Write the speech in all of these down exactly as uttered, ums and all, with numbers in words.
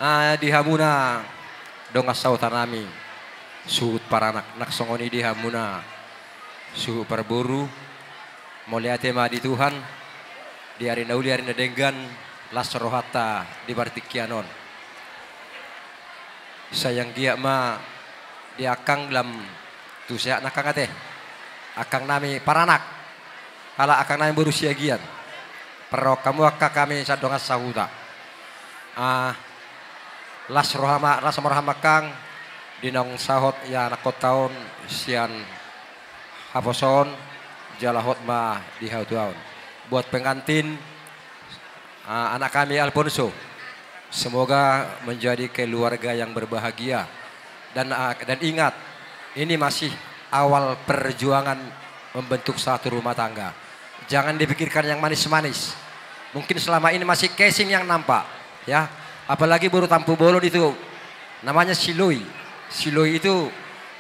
Ah, di hamuna dongan sahuta nami, suhut paranak, nang songon i di hamuna suhut parboru, mauliate ma di Tuhan, di ari na uli, ari na denggan, las rohanta di partingkian on. Sai anggiat ma di angkang lam tu sehat nangkang ate. Angkang nami paranak. Halak angkang nami boru Siagian. Parrohahon hamu angkang hami sian dongan sahuta. Ah, las roha ma, las ma roham angkang, di naung sahat ianakhonta on sian haposoon, jala hot ma di hatuaon. Buat pengantin, ah, anak kami Alfonso, semoga menjadi keluarga yang berbahagia. Dan, ah, dan ingat, ini masih awal perjuangan membentuk satu rumah tangga. Jangan dipikirkan yang manis-manis. Mungkin selama ini masih casing yang nampak, ya. Apalagi boru Tampubolon itu, namanya Siloi. Siloi itu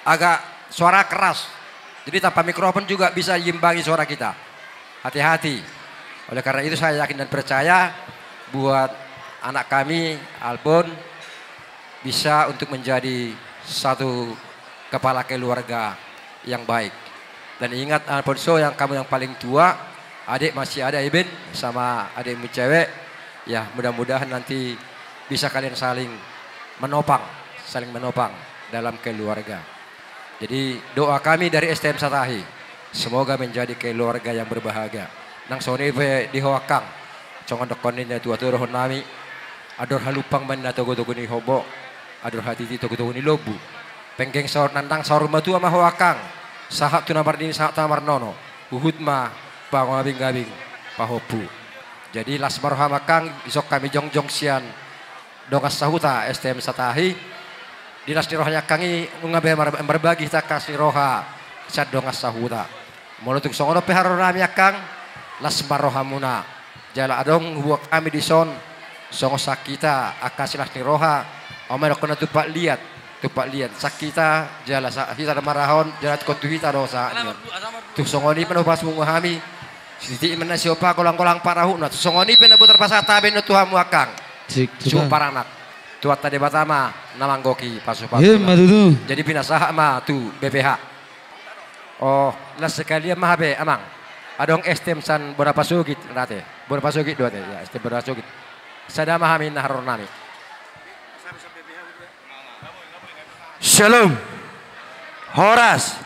agak suara keras. Jadi tanpa mikrofon juga bisa diimbangi suara kita. Hati-hati. Oleh karena itu, saya yakin dan percaya buat anak kami, Alpon, bisa untuk menjadi satu kepala keluarga yang baik. Dan ingat, Alfonso, yang kamu yang paling tua, adik masih ada, Iben, sama adikmu cewek. Ya, mudah-mudahan nanti bisa kalian saling menopang, saling menopang dalam keluarga. Jadi, doa kami dari S T M Satahi, semoga menjadi keluarga yang berbahagia. Nang songon i pe di ho angkang, songon dohonon ni na tua-tua dohonon nami, andor halumpang ma ninna togu-togu ni hombo, andor hatiti togu-togu ni lombu. Penggeng saur, nandang saur matua ma ho angkang, sahat tu na marnini, sahat tu na marnono, huhut ma pangabing-abing pahompu. Jadi, las ma roham angkang, dison hami jongjong sian dongan sahuta S T M Satahi. Di las ni roha ni angkang i, nunga be mar-, marbagi hita las ni roha sian dongan sahuta. Molo tung songon on pe haroro nami angkang, las ma rohamuna. Jala adong huboan hami dison, songon sangkita angka silas ni roha, on ma dohonon na tumpak liat, tumpak liat. Sangkita, jala sa-, hita na marahon, jala tingkos tu hita do sahat ni on. Tung songon i pe na hupasahat hami, sititi ma na siopa, golang-golang pangarahutna. Tung songon i pe na boi tarpasahat hami on tu hamu angkang. Sik, suhut paranak. Tuhanta Debata ma na manggohi pasu-pasu. Ima tutu. Jadi pinasahat ma tu B P H. Oh, las sekalian ma hape, amang. Adong S T M sian Bona Pasogit, ate. Bona Pasogit do ate, ya, S T M Bona Pasogit. Sada ma hami na haroro nami. Shalom. Horas.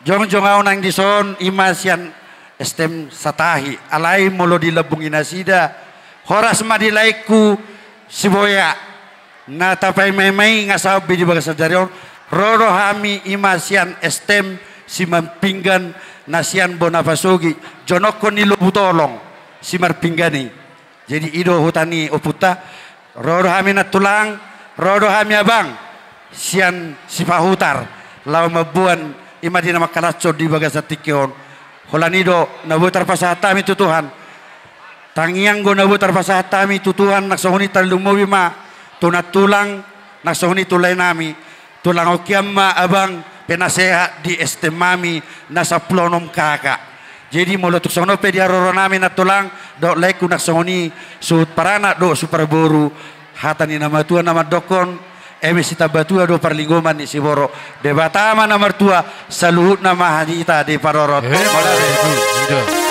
Jongjong ahu nang dison, ima sian S T M Satahi. Alai molo di lambung ni nasida, horas ma di laengku Siboya. Na tapaima-ima i nga sahat be di bagasan jari on, ro do hami ima sian S T M Simarpinggan na sian Bona Pasogit, jonokhon ni Lombu Tolong, Simarpinggan i. Jadi i do huta ni ompunta, ro do hami nantulang, ro do hami abang, sian Sipahutar, laho mamboan ima di na mangkalashon di bagasan tingki on. Holan i do na boi tarpasahat hami tu Tuhan. Tangiang do na boi tarpasahat hami tu Tuhan, nang songon i tarlumobi ma tu nantulang, nang songon i tu lae nami. Tulangkon hian ma abang penasehat di S T M nami na sampulu onom K K. Jadi molo tung songon on pe di haroro nami nantulang dohot laengku nang songon i suhut paranak dohot suhut parboru, hata ni na matua na mandokhon, eme sitamba tua do parlinggoman ni siborok. Debata ma na martua, saluhutna ma hita diparorot. Eh, mauliate.